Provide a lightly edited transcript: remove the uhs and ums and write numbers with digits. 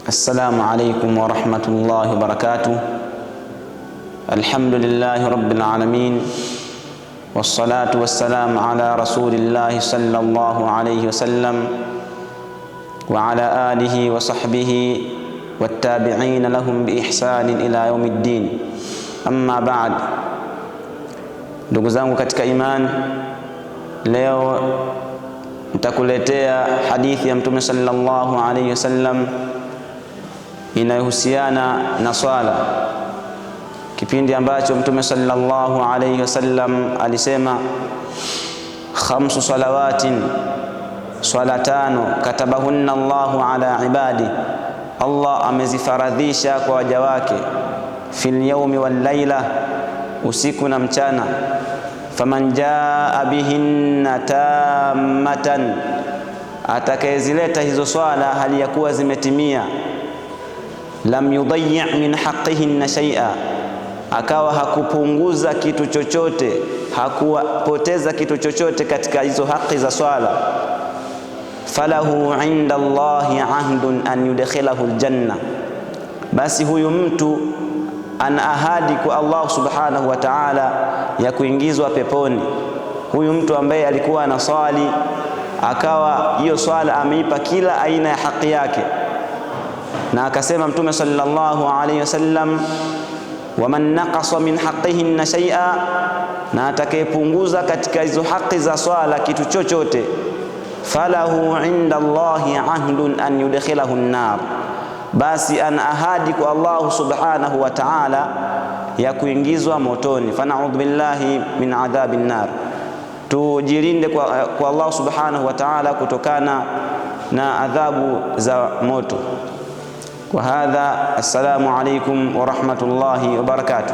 Assalamu alaikum warahmatullahi wabarakatuh. Alhamdulillahi rabbil alamin wassalatu wassalamu ala rasulillahi sallallahu alayhi wasallam wa ala alihi wa sahbihi wattabi'ina lahum biihsanin ila yaumiddin. Amma ba'd, ndugu zangu katika iman, leo nitakuletea hadithi ya Mtume sallallahu alayhi wasallam inayohusiana na swala, kipindi ambacho Mtume sallallahu alayhi wasallam alisema khamsu salawatin, swala tano, katabahunna Allahu ala ibadi, Allah amezifaradhisha kwa waja wake, fil yaumi wal laila, usiku na mchana. Faman jaa bihinna tammatan, atakayezileta hizo swala hali ya kuwa zimetimia, lam yudayi min haqihinna shay'a, akawa hakupunguza kitu chochote, hakuwapoteza kitu chochote katika hizo haki za swala, falahu inda Allahi ahdun an yudkhilahu aljanna, basi huyu mtu ana ahadi kwa Allah subhanahu wa ta'ala ya kuingizwa peponi. Huyu mtu ambaye alikuwa anaswali akawa hiyo swala ameipa kila aina ya haki yake, na akasema Mtume sallallahu alayhi wasallam, waman naqasa min haqihinna shay'a, na atakayepunguza katika hizo haki za swala kitu chochote, falahu inda Allahi ahdun an yudkhilahu an-nar, basi ana ahadi kwa Allahu subhanahu wa ta'ala ya kuingizwa motoni. Fanaudhu billahi min adhabi nnar, tujilinde kwa Allah subhanahu wa ta'ala kutokana na adhabu za moto. Wa hadha, assalamu alaikum wa rahmatullahi wa barakatuh.